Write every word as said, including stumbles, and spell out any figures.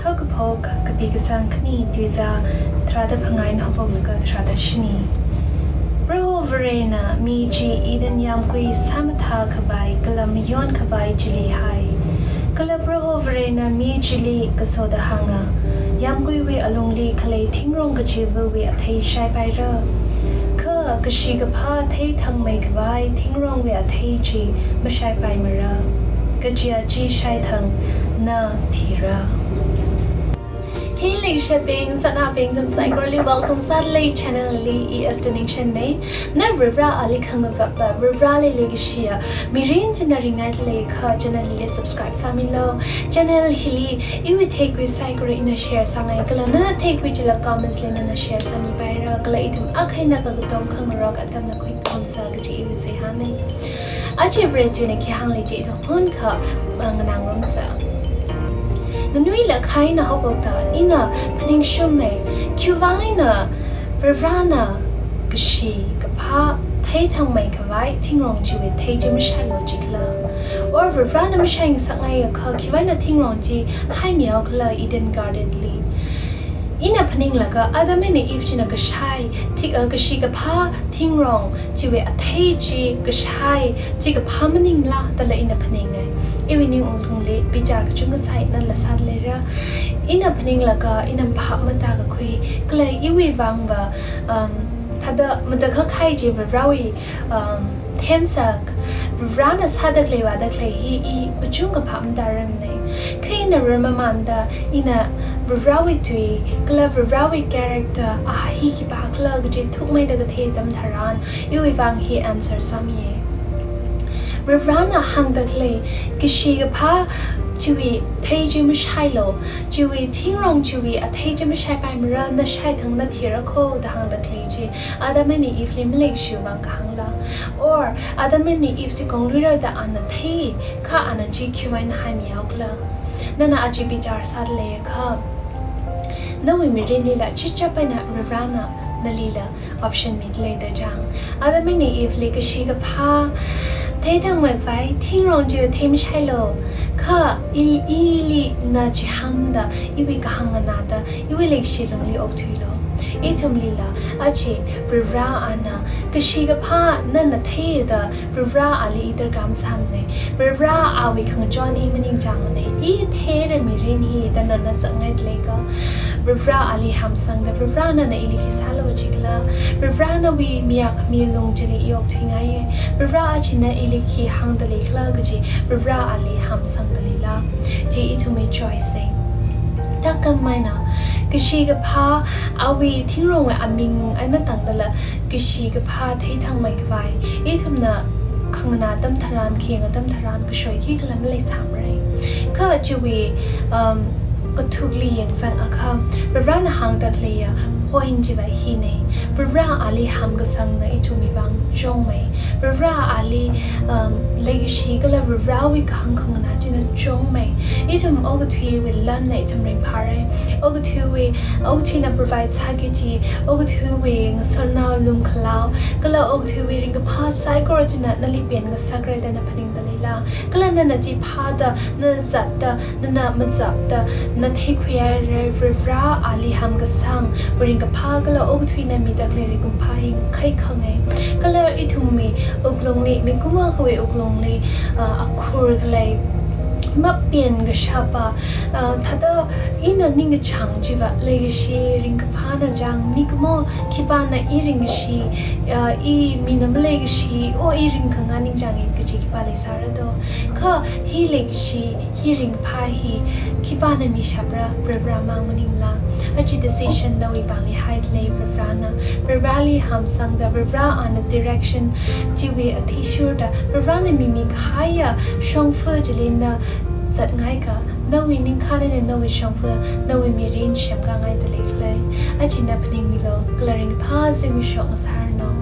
Haokaphok kapi kasang khani, tuizā tharāda phangā eina haophoklaga tharāda shini. Proho Varena mi chi Eden yāmgui sāmathā khavai kala mayon khavai chili hai. Kala Proho Varena mi chili kasoda hānga, yāmguiwui alungli khalei thingrong kachivawui athei shaipaira. Kha kashi kaphā theithangmei khavai thingrongwui athei chi mashaipaimara. Kajiya chi shaithangna thira. Hey leikashibing, sanaobing, nathum saikorali welcome sādalei channel li. I Esther Ningshen nei. Na Varivarāli khangavapa, Varivarāli leikashiya mirin china ringngaida leiakha channel hili subscribe sāmilu. Channel hili iwui theikhui saikora ina share sāngai kala nana theikhui chila comments li nana share sāmipaira kala ithum akha eina akha katong khangarok atamna khuikhomsa kaji iwui seihā nei. Aja Varewui tuina khi hāngli chi ithum hunkha, uh, nganāngarumsa. Nganuilakha eina haophokta ina phaningshum mei, khiwuivang eina Varivarāna kashi kaphā theithangmei khavai thingrong chiwui athei chi mashailu jikhala? Or Varivarāna mashai ngasakngaiakha khiwuivang eina thingrong chi haimihaokhala Eden Garden li? Ina phaninglaga Adam eina Eve china kashai thi-, uh, kashi kaphā thingrong chiwui athei chi kashai chi kaphā maningla dala ina phaningngai. Iwui ning wuklungli bichar kachungkha sāi, nala sādaleira. Ina phaninglaga ina phap matākakhui kala iwui vangva, um, thāda matakhak kahai chi Varivarāwui, um, themsak, Varivarāna sāda khalei vāda khalei hi i kachungkha phap matāramnei. Kha ina rar mamānda ina Varivarāwui tui kala Varivarāwui character a hi khipākhala kaji thukmeida kathei atam tharan iwui vang hi answer sāmiya. Varivarāna hāngda khalei kashi kaphā chiwui athei chi mashailu, chiwui thingrong chiwui athei chi mashaipaimara, na shaithangna thira kho da hāngda khalei chi Adam eina Eve li maleikashiwui vang kahāngla? Or Adam eina Eve chi kongluira da ana thei, kha ana chi khiwuivang eina haimihaokhala? Nana aja bichar sādaleiakha, nawui mirinlila chichap eina Varivarāna nalila option midalei da chang. Adam eina Eve li kashi kaphā theithangmei khavai thingrong chiwui athei mashailu, kha i, ili na chihānda, iwui kahāng nganāda, iwui leikashi lungli okthuilu. Ithumlila aja Varivarā ana kashi kaphā nana theida Varivarā ali i darkar masāmanei. Varivarā awui khangachon i maningchāngmanei. I theira mirin hi da nana zakngaida leiakha, Varivarā ali hamsangda, Varivarā nana ili khi sālu jikhala? Varivarā nawui miya khami lung chili i okthuingaiya. Varivarā aja na ili khi hāngda leikhala kaji Varivarā ali hamsangda leila? Chi ithumwui choice sei. Thākhameina kashi kaphā awui thingrongwui aming eina tangdala kashi kaphā theithangmei khavai ithumna khanganā atam tharan, khayang atam tharan kashoi khikhala maleisāmarei. Kha chiwui, um, kathukli yangsangakha, Varivarāna hāngda khaleiya point chiva hinei. Varivarā ali hamkasangna ithumwui vang chungmei. Varivarā ali, um, leikashi kala Varivarāwui kahāng khanganā china chungmei. Ithum okathuiwui lanna ithum ringphārei. Okathuiwui, okathuina provide sāki kaji, okathuiwui ngasotnao lumkhalao, kala okathuiwui ringkaphā saikora china nali penngasakra da na phaningda leila? Kala nana chi phāda, nana zatda, nana mazapda, na theikhuihaira Varivarā ali hamkasang ringkaphā kala okathuina mida khalei ringkaphā hi ngakhai khangai. Kala ithumwui wuklungli, mikumo akhawui wuklungli, ah, akhur khalei mapen kashapa, ah, thāda ina ningkachāng chiva leikashi ringkaphāna chang, mikumo khipāna i ringkashi, ah, i mina maleikashi, o i ringkhanganā ningchānga kaji khipā leisāra do? Kha hi leikashi, hi ringphā hi khipāna mishapra, Varivarā mang maningla? Aja decision nawui pāngli haida lei Varivarāna. Varivarāli hamsangda, Varivarā ana direction chiwui athishurda, Varivarāna mimi kahaiya shongfa chili na zatngaikha, nawui ningkhān eina nawui shongfa, nawui mirin semkāngaida leikhala? Aja na phaningmilu, kala ringphā zimiksho ngasāranu.